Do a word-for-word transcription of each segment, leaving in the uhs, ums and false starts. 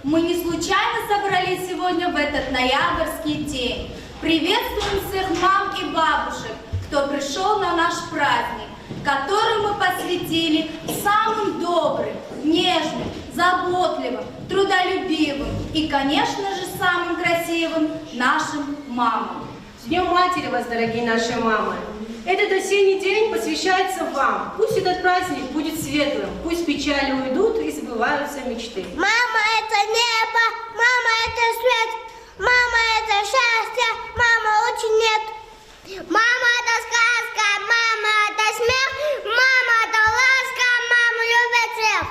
Мы не случайно собрались сегодня в этот ноябрьский день. Приветствуем всех мам и бабушек, кто пришёл на наш праздник, который мы посвятили самым добрым, нежным, заботливым, трудолюбивым и, конечно же, самым красивым нашим мамам. С Днём Матери вас, дорогие наши мамы! Этот осенний день посвящается вам. Пусть этот праздник будет светлым, пусть печали уйдут и сбываются мечты. Мама — это небо, мама — это свет, мама — это счастье, мамы очень нет. Мама — это сказка, мама — это смех, мама — это ласка, мама любит всех.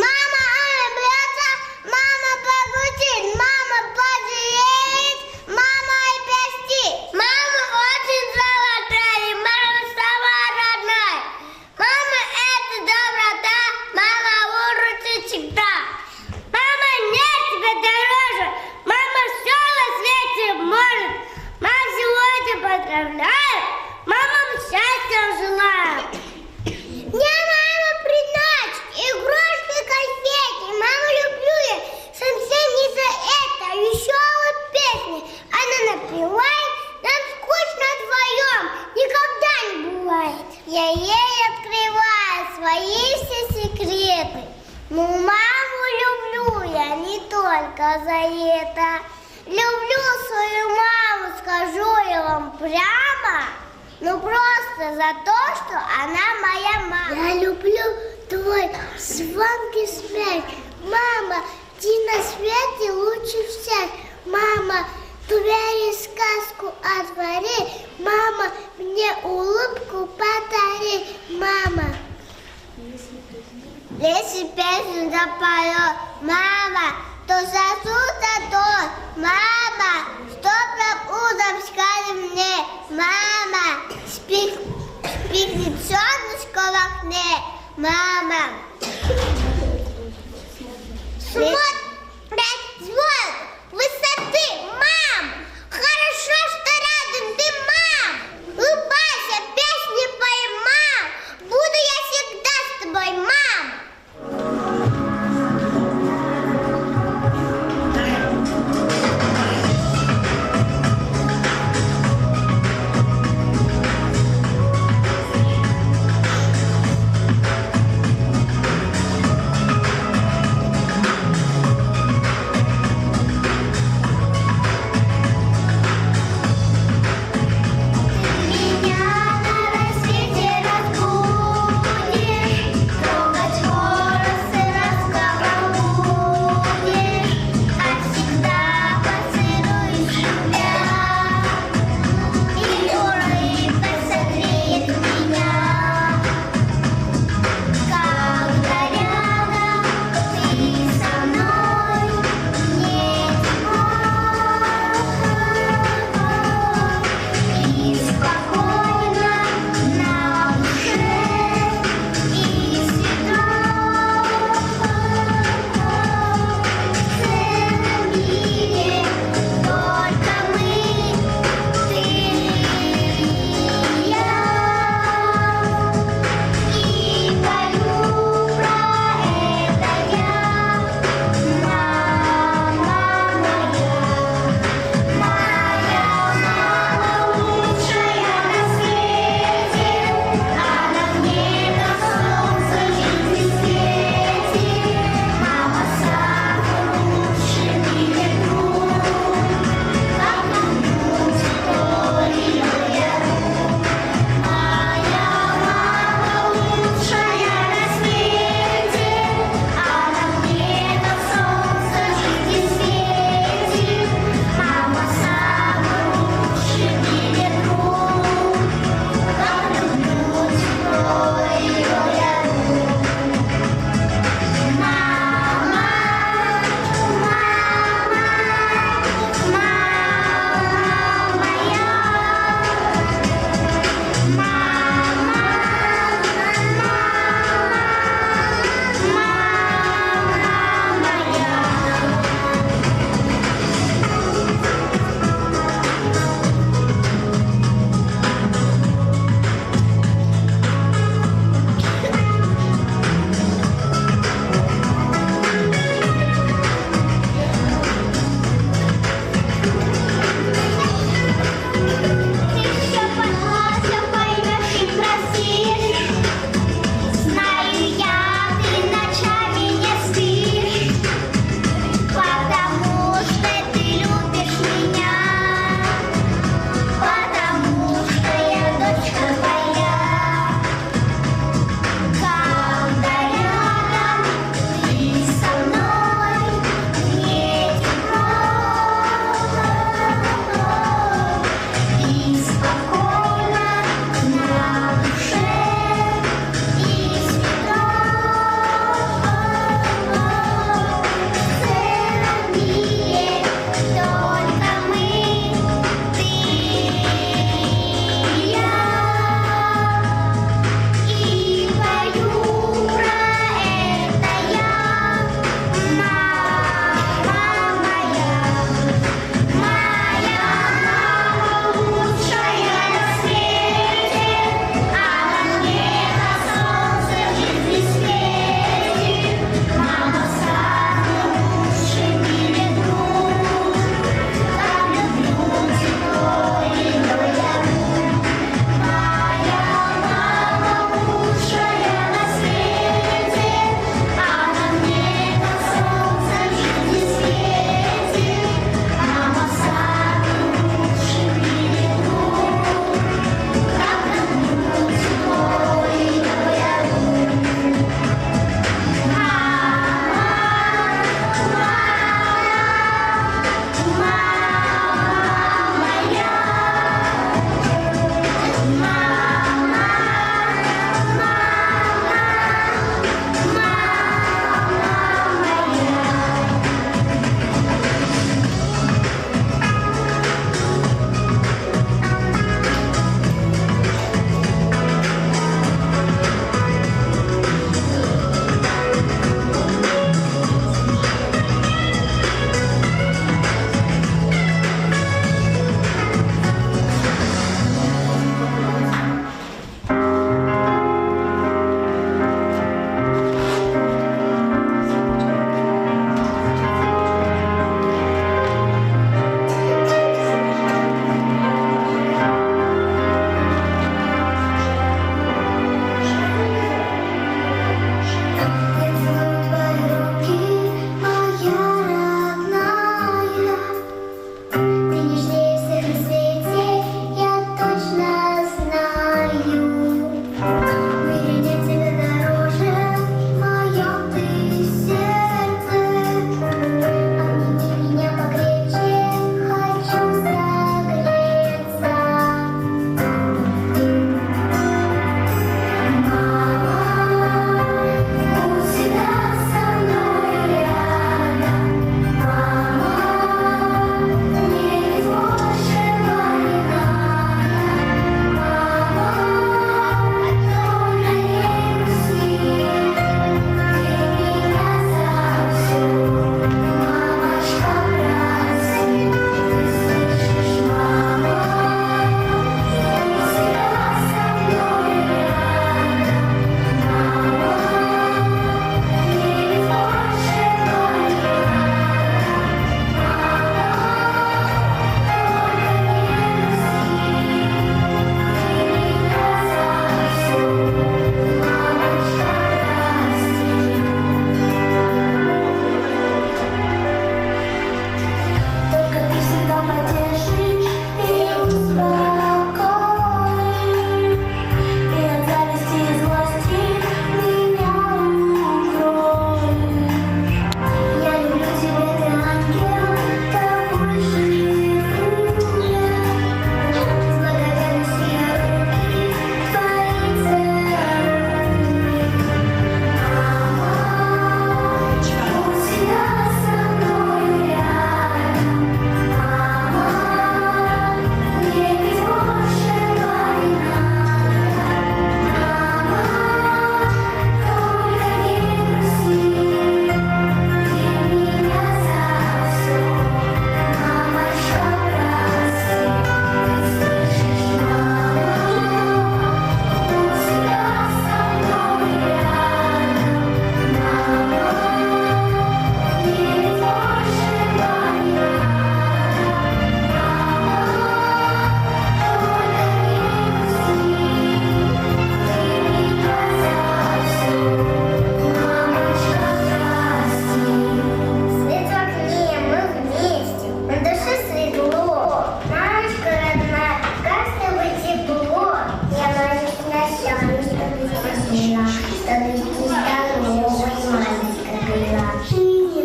Мама улыбнётся, мама погрустит, мама пожалеет, мама и простит. Мама очень золотая, мама самая родная. Мама — это доброта, мама выручит всегда. Мама, нет тебе дороже, мама всё на свете может. Мам, сегодня поздравляю, мамам счастья желаю. Мне мама приносит игрушки, конфеты. Маму люблю я совсем не за это. Весёлые песни она напевает. Нам скучно вдвоём никогда не бывает. Я ей открываю свои все секреты. Ну, маму люблю я не только за это. Люблю свою маму, скажу я вам прямо, ну, просто за то, что она моя мама. Я люблю твой звонкий смех, мама, ты на свете лучше всех. Мама, твою сказку отвори, мама, мне улыбку подари, мама. Если песню запоёт мама, то сосудся дождь, мама, чтоб нам утром сказали мне, мама, спи-, спи птенцёнок в окне, мама. Смотрит звон высоты, мам, хорошо, что рядом ты, мам. Улыбайся, песни пой, мам. Буду я всегда с тобой, мам.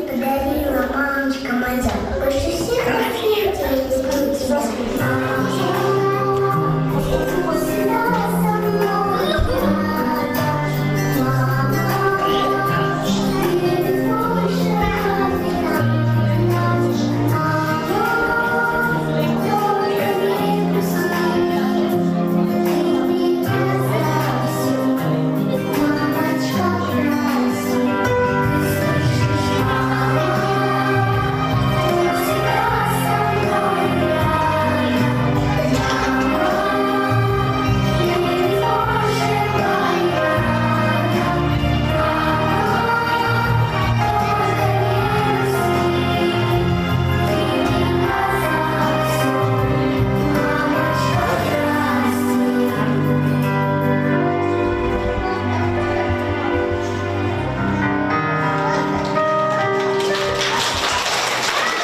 Подарила, мамочка моя, больше всех на свете я люблю тебя. Всегда со мной.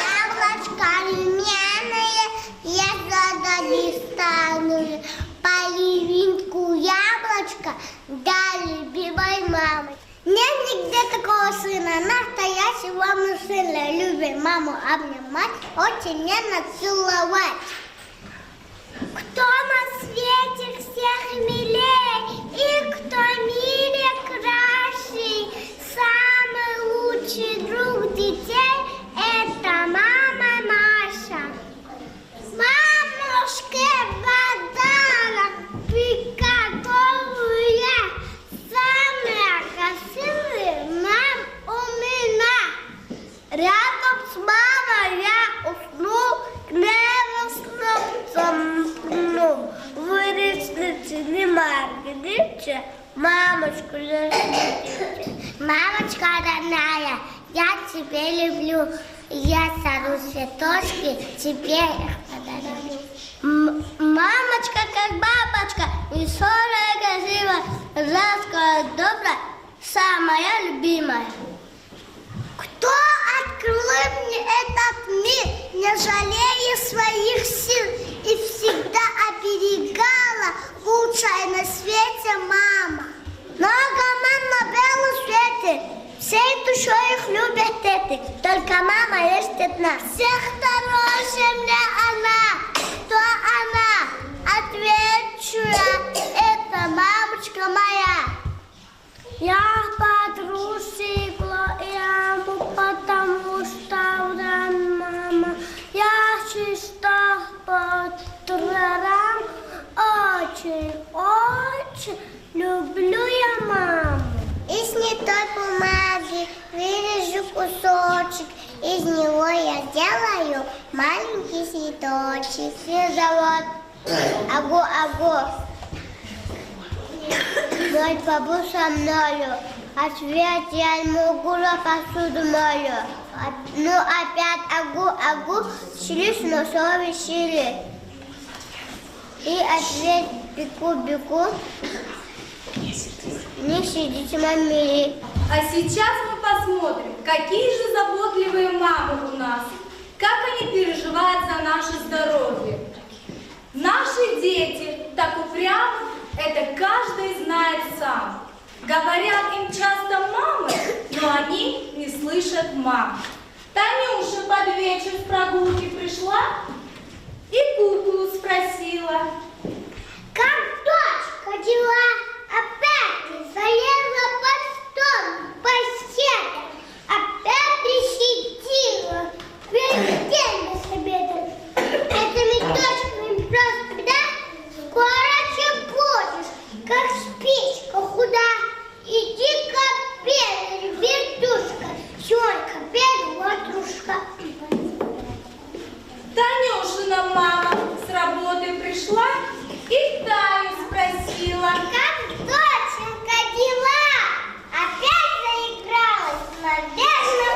Яблочко румяное, я с Дагестана, половинку яблочка дали любимой мамы. Нет нигде такого сына, настоящего мужчины. Любит маму обнимать, очень нежно целовать. Кто на свете всех милей и кто в мире краше, самый лучший друг детей — это мама наша. Мамочке подарок приготовлю я, самая красивая мама у меня. Рядом с мамой я усну, к ней во сном замкну. Вы ресницы не моргните, мамочку не ждите. Мамочка родная, я тебя люблю. Я сорву цветочки, тебе их подарю. М-, мамочка, как бабочка, веселая, красивая, ласковая, добрая, самая любимая. Кто открыл мне этот мир, не жалея своих сил, и всегда оберегала лучшая на свете мама? Много мам на белом свете, всей душой их любят дети, только мама есть одна. Всех дороже мне она. Кто она? Отвечу я: это мамочка моя. Я подружек лаяму, потому что она мама. Я чиста по травам, очень, очень люблю я маму. Из не той бумаги вырежу кусочек, из него я сделаю маленький цветочек. Меня зовут Агу-агу. Мой папа со мною. Ответ: я не могу, я посуду мою. От-, ну, опять агу-агу, шлись носовые щели. И ответ: бегу, бегу, не сидите, мамили. А сейчас мы посмотрим, какие же заботливые мамы у нас, как они переживают за наше здоровье. Наши дети так упрямы, это каждый знает сам. Говорят им часто мамы, но они не слышат мам. Танюша под вечер с прогулки пришла и куклу спросила: как, дочка, дела? Опять ты залезла под стол, под сено. Опять присидела весь день без обеда. Это, дочка, не просто беда. Скоро ты будешь, как спичка, худа. Иди к обеду, вертушка, сегодня к обеду ватрушка. Танюшина мама с работы пришла и Таню спросила: как, доченька, дела? Опять заигралась, наверно,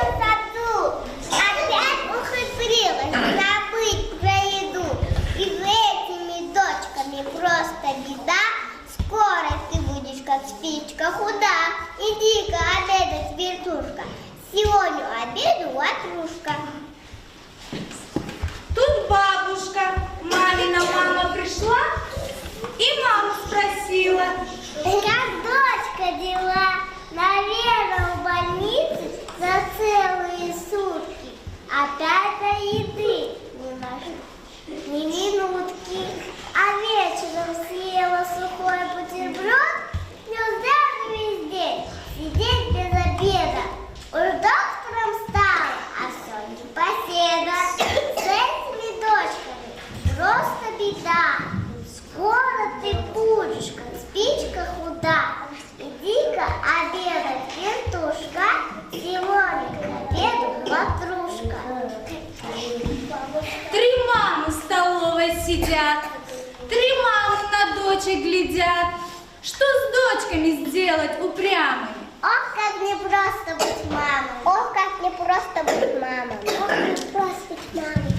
Опять до еды не нашла ни минутки, а вечером съела сухой бутерброд, слёзами весь день сидеть без обеда. Уж доктором стала, а всё непоседа. С этими дочками просто беда. Скоро ты будешь, как спичка худа. Иди-ка обедать, вертушка, сегодня к обеду ватрушка. Три мамы в столовой сидят, три мамы на дочек глядят. Что с дочками сделать упрямыми? Ох, как непросто быть мамой. Ох, как непросто быть мамой. Ох, как непросто быть мамой.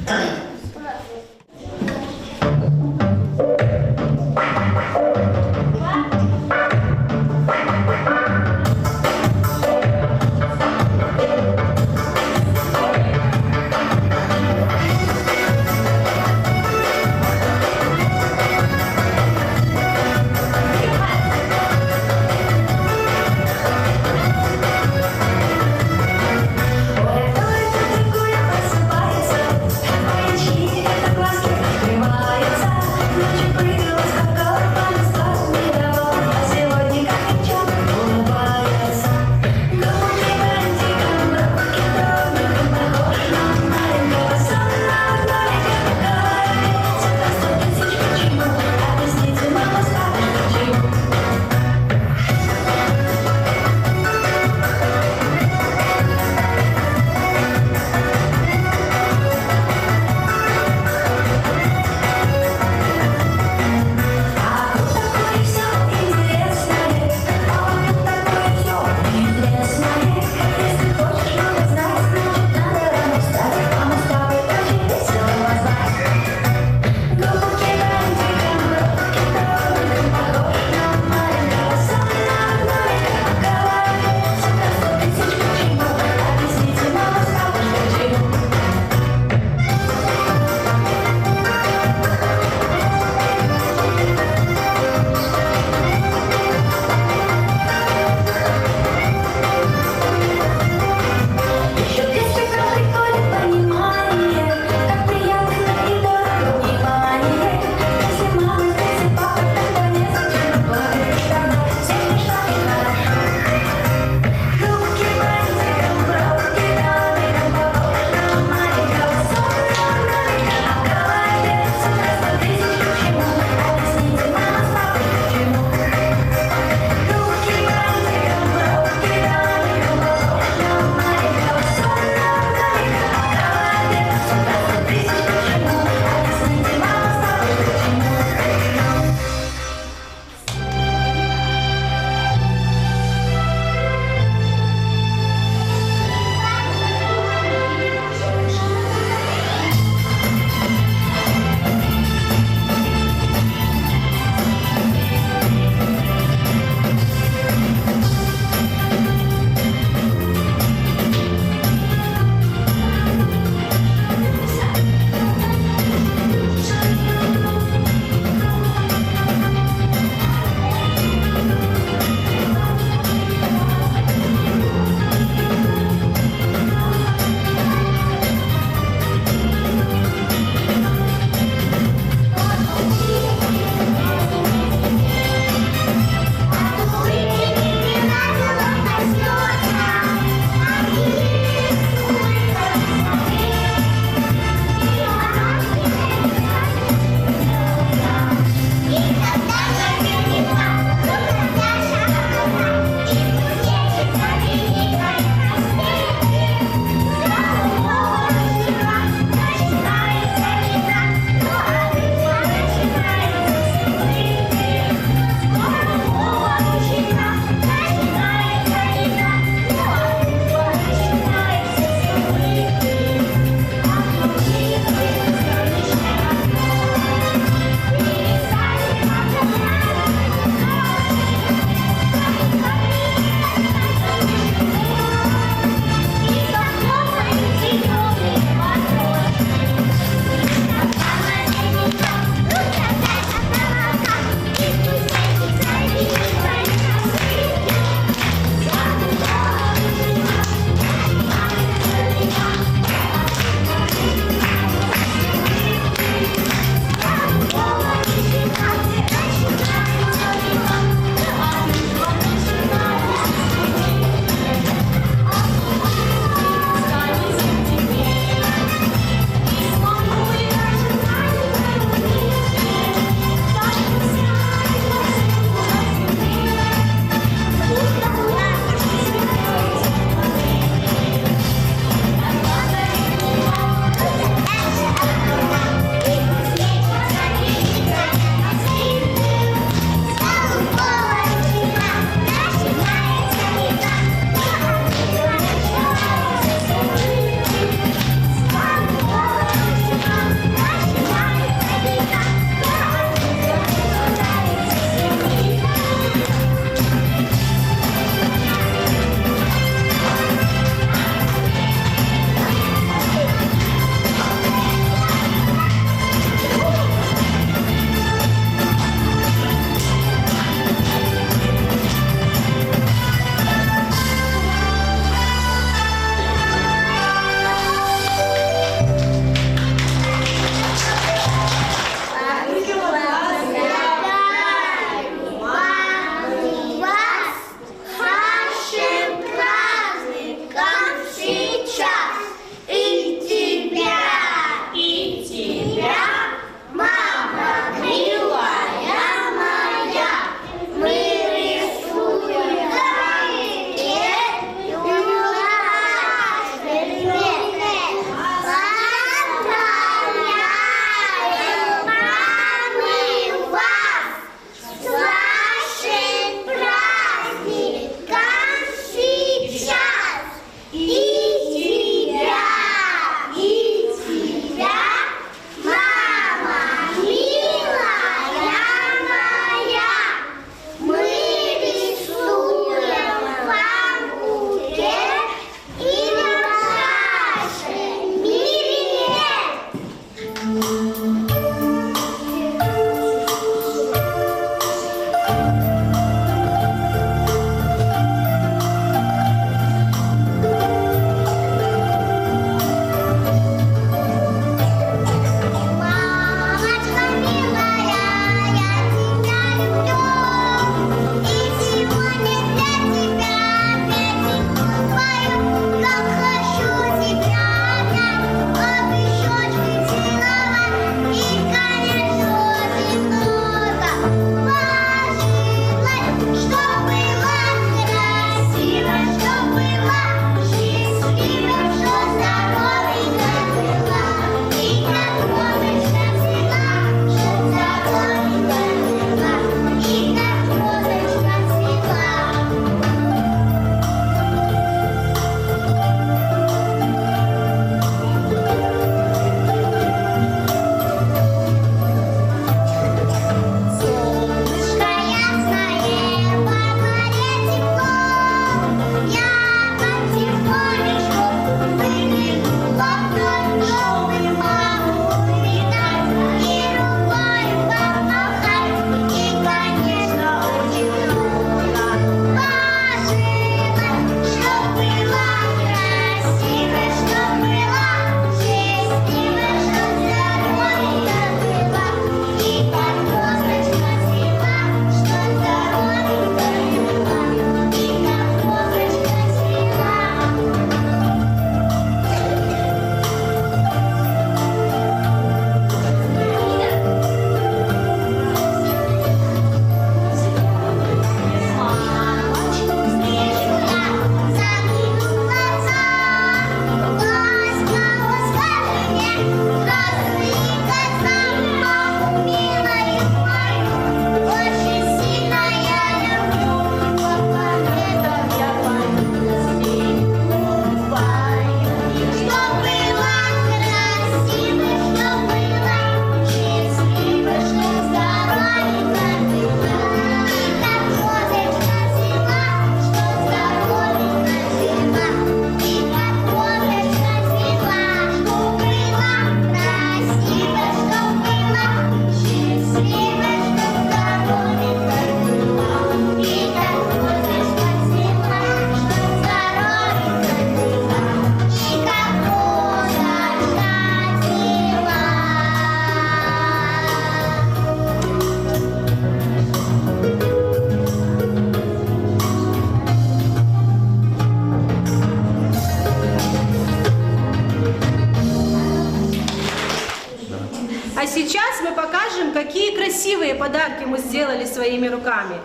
А сейчас мы покажем, какие красивые подарки мы сделали своими руками.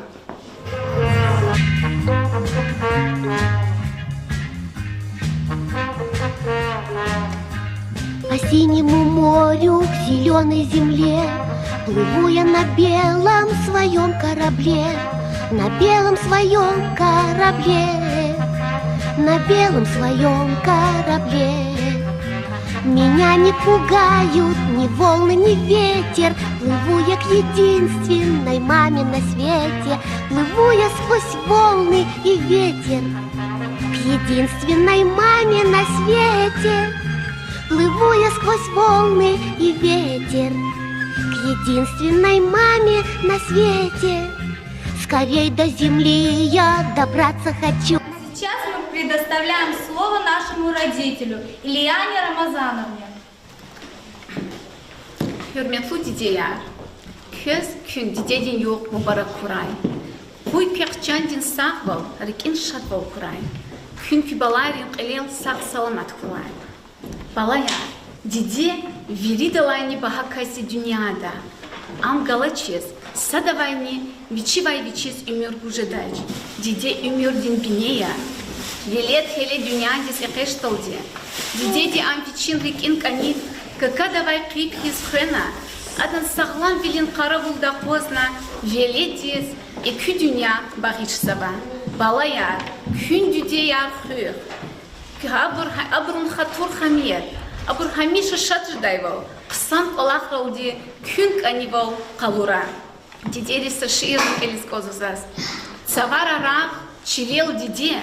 По синему морю, к зелёной земле плыву я на белом своём корабле, на белом своём корабле, на белом своём корабле. Меня не пугают ни волны, ни ветер, плыву я к единственной маме на свете, плыву я сквозь волны и ветер, к единственной маме на свете. Плыву я сквозь волны и ветер к единственной маме на свете. Скорей до земли я добраться хочу. Сейчас мы предоставляем слово нашему родителю, Ильяне Рамазановне. Гьуьрметлу дидеяр, квез куьн дидедин югъ мубарак хьурай. Къуй квехъ чандин сагъвал, рикӀин шадвал хьурай. Куьн куь балайрин кьилел сагъ-саламат хьурай. Балаяр, диде виридалайни багьа кас я дуьньяда. Ам галачиз садавайни вичивай вичиз уьмуьр гуз жедач. Диде уьмуьрдин бине я. Велед гьеле дуьньядиз экъечӀдалди дидеди ам вичин рикӀин кӀаник какадавай хъип хьиз хвена, адан сагъламвилин къаравулда акъвазна, веледдиз экуь дуьнья багъишзава. Балаяр, куьн дидеяр хуьх. Абур, абурун хатур гьамият, абур гьамиша шад жедайвал, хъсан кӀвалахралди куьн кӀанивал къалура. Дидедиз са шиирни кӀелиз кӀанзава заз. Цавара рагъ чилел, диде,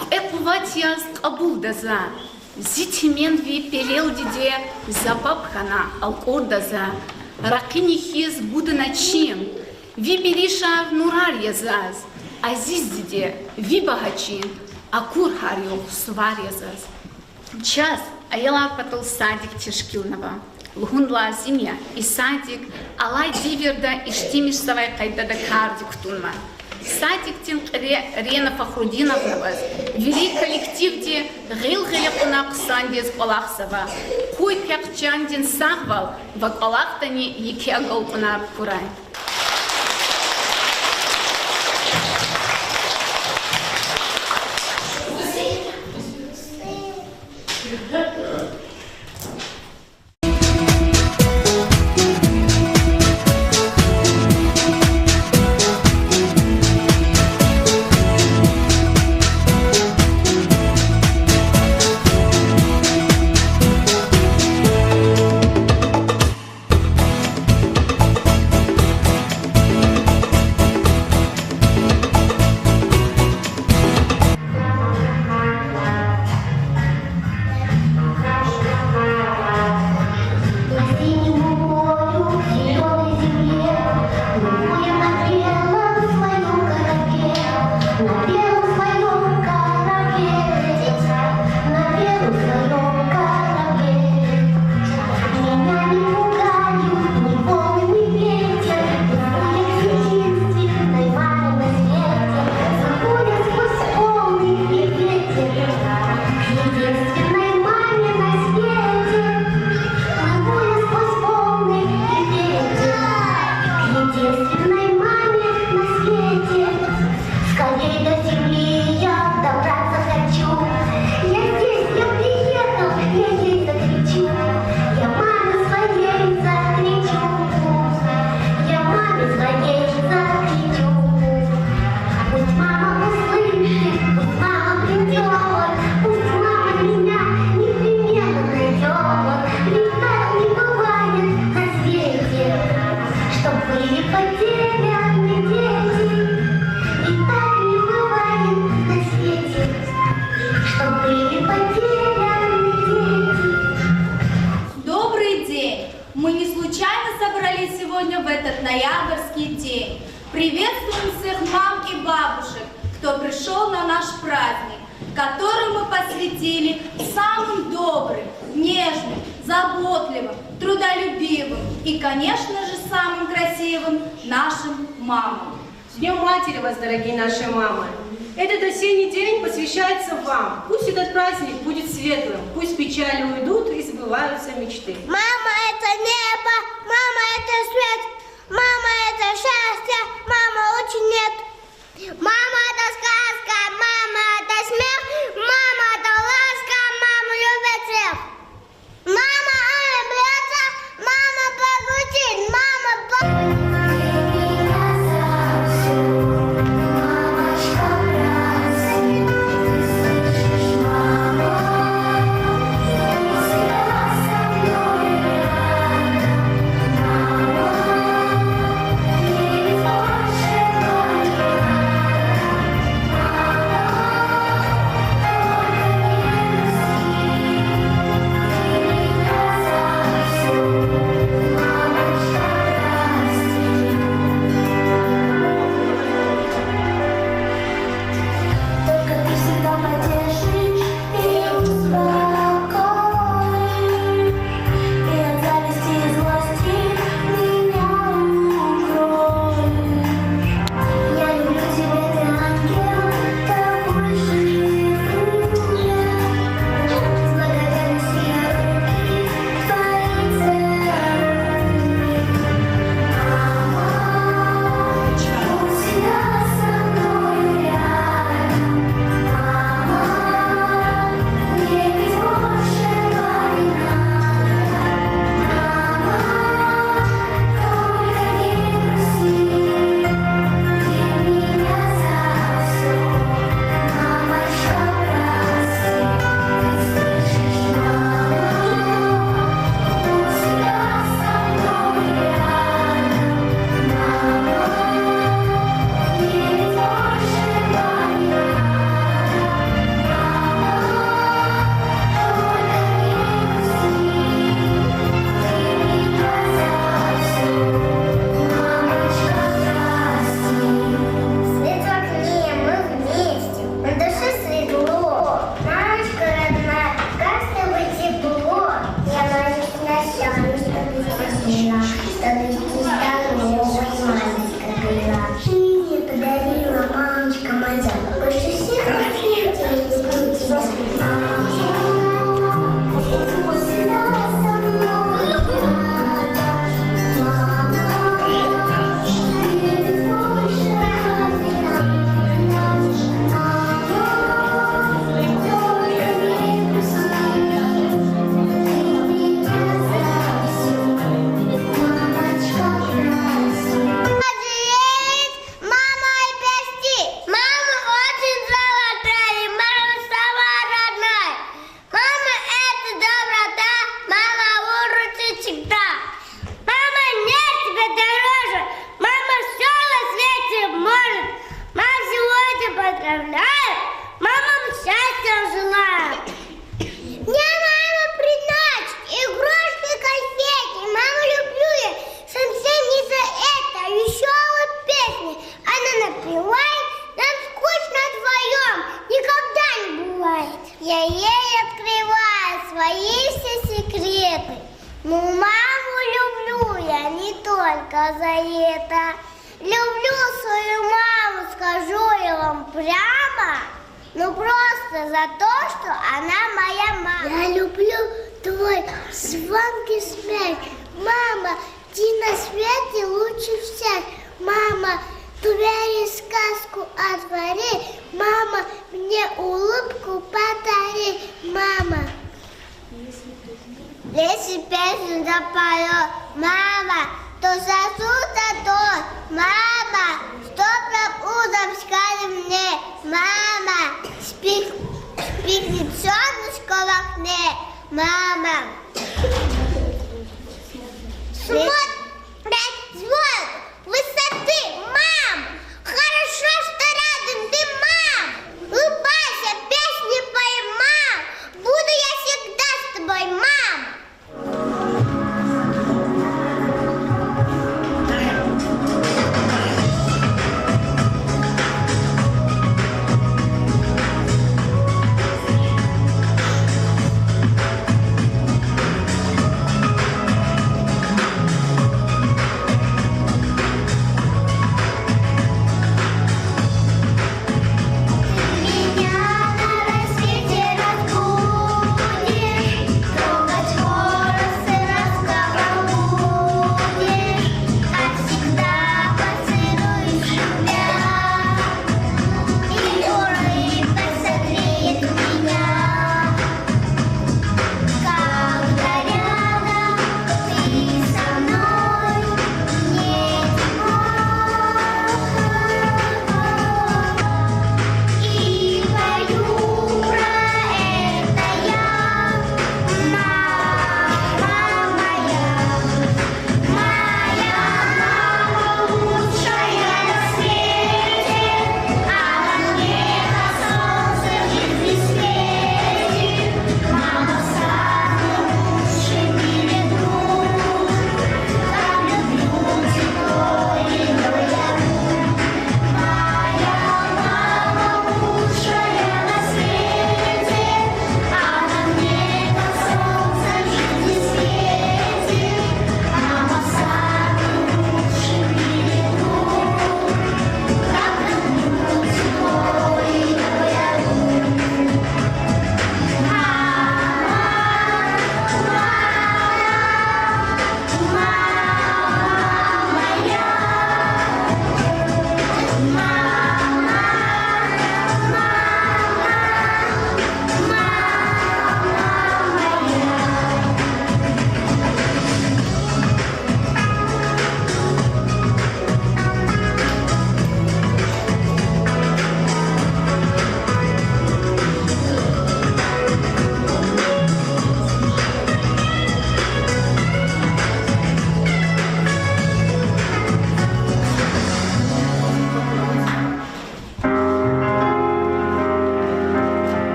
кьве къуват яз кьабулда за. Зи темен ви пелел, диде, за паб хьана алкӀурда за. Ракъини хьиз гудана чим, ви биришар нурар я заз. Азиз диде, ви багьа чин акур гьар югъ сувар я заз. Чаз аялар патал садик тешкилнава. Лугьун лазим я, и садик алай девирда иштимишзавай къайдада кардик кутунва. Садикдин кьиле Рена Фахрудиновнаваз, вири коллективди гъил-гъиле кьуна хъсандиз кӀвалахзава. Къуй квехъ чандин сагъвал ва кӀвалахдани еке агалкьунар хьурай. Скорей до земли я добраться хочу. Я здесь, я приехал, я ей закричу. Я маме своей закричу. Я маме своей закричу. Пусть мама услышит, пусть мама придёт, пусть мама меня непременно найдёт. Ведь так не бывает на свете, чтоб были потеряны дети. Ведь так не бывает на свете, чтоб были потеряны дети. Добрый день! Мы не случайно собрались сегодня в этот ноябрьский день. Приветствуем всех мам и бабушек, кто пришёл на наш праздник, который мы посвятили самым добрым, нежным, заботливым, трудолюбивым и, конечно же, самым красивым нашим мамам. С Днём матери вас, дорогие наши мамы! Этот осенний день посвящается вам. Пусть этот праздник будет светлым, пусть печали уйдут и сбываются мечты. Мама — это небо, Свет. Мама — это счастье, мама — очень нет. Мама — это сказка, мама — это смех, мама — это ласка, мама любит всех. Мама улыбнётся, мама погрустит, мама по- Только ты всегда поддержишь и успокоишь, и от зависти и злости меня укроешь. Я люблю тебя, ты ангел, такой же, как и я. С благодарностью я руки твои целую. Мама, пусть всегда со мною рядом. Мама, мне ведь большего не надо. Мама, только не грусти, ты меня за всё, мамочка, прости. Ты слышишь, мама, пусть всегда со мною рядом. Мама, мне ведь большего не надо. Мама, только не грусти, ты меня за всё, мамочка, прости. Свет в окне, мы вместе, на душе светло. Мамочка родная, как с тобой тепло. Я молюсь на всё, чтобы ты жила, чтобы ты здоровой мамочка была. Ты мне подарила, мамочка моя, больше всех на свете я люблю тебя. Мама, прости, мама, очень золотая, мама, сама родная. Мама, это доброта, мама, выручит всегда. Мама, нет тебя дороже, мама, всё на свете может. Мам, сегодня поздравляю, мама, счастья желаю. Мне мама приносит игрушки, конфеты. Маму люблю я совсем не за это. Весёлые песни она напевает, нам скучно вдвоём никогда не бывает. Я ей открываю свои все секреты. Ну, маму люблю я не только за это. Люблю свою маму, скажу я вам прямо, ну, просто за то, что она моя мама. Я люблю твой звонкий смех, мама, ты на свете лучше всех. Мама, твою сказку отвори, мама, мне улыбку подари, мама. Если песню запоёт мама, то сосудся дождь, мама, чтоб нам утром сказали мне, мама, спи, спи, солнышко в окне, мама. Смотрит